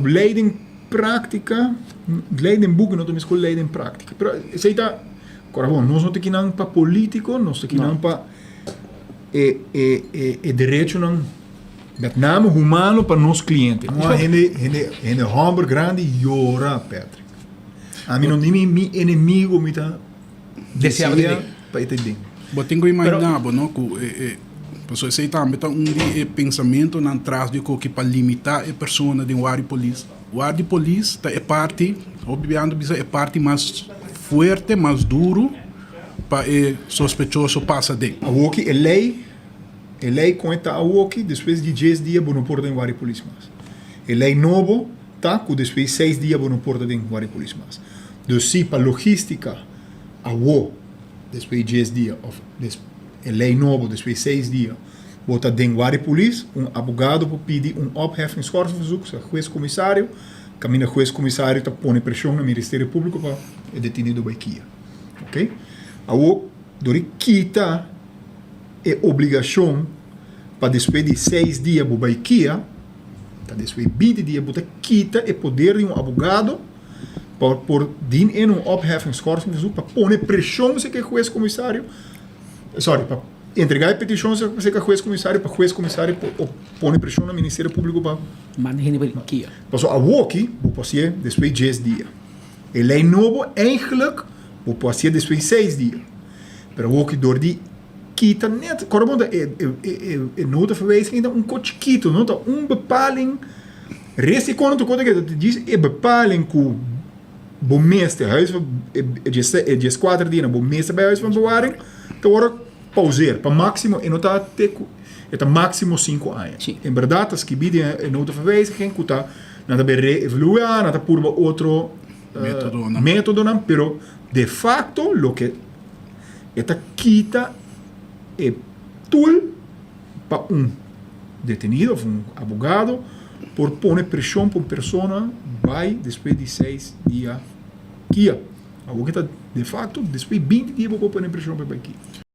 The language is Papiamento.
Lei den práktika, lei den buki no ta mes ku lei den práktika. Pero esei ta, kora bon, nos no ta kinan pa polítiko, nos ta kinan pa e e e e derechonan met name humano pa nos kliente. Un hende hende hende hòmber grandi yora, Patrick. Ami no ni mi mi enemigo mi ta Deseaba desea den. pa e ta den. Bo tin ku imaginá bo, no, ku e e pasobra esei tambe ta un di e pensamentonan tras di koki pa limitá e persona den ward di polis. Ward di polis ta e parti, hopi biaha nan ta bisa e parti mas fuerte, mas duru pa e sospechoso pasa den. Awoki e lei, e lei kon e ta awoki, despues di dies dia bo no por ta den ward di polis mas. E lei nobo ta ku despues di seis dia bo no por ta den ward di polis mas. Dus si pa logística awo despues di dies dia of des e lei nobo despues di seis dia bo ta den ward di polis, un abogado por pidi un opheffing schorsingsverzoek, sa hues comisario, caminda hues comisario ta pone presion na Ministerio Publico pa e detenido bay kia. Ok. Awo dor di kita e obligacion pa despues di seis dia bo bay kia, ta despues di binti dia bo ta kita e poder di un abogado pa por dien in un opheffing schorsingsverzoek pa pone presion serka e hues comisario, sorry, pa entrega e peticion serka hues comisario pa hues comisario por pone presion na Ministerio Publico pa Manda hende pa kia. Pasobra awoki bo por hacié despues di dies dia. E lei nobo eigenlijk bo por hacié despues di seis dia. Pero awoki dor di kita net, kòrda bon ta e e nota verwijzing ta un kos chikito, no ta un bepaling. Resti kono ta kota ke ta djis e bepaling ku bo mester huis van e djes kuater dia bo mester bai huis van bewaring ta wòrdu pauzeer pa máksimo e no ta te ku e ta máksimo sinku aña. En bèrdat ta skibí den e nota van wijziging ku ta nan ta bai reevaluá, nan ta purba otro métodonan pero de fakto loke e ta kita e tool pa un detenido of un abogado por pone presion pa un persona bai despues di seis dia kia. Awor ke ta de facto despues di binti dia bo por pone presion pa e bai kia.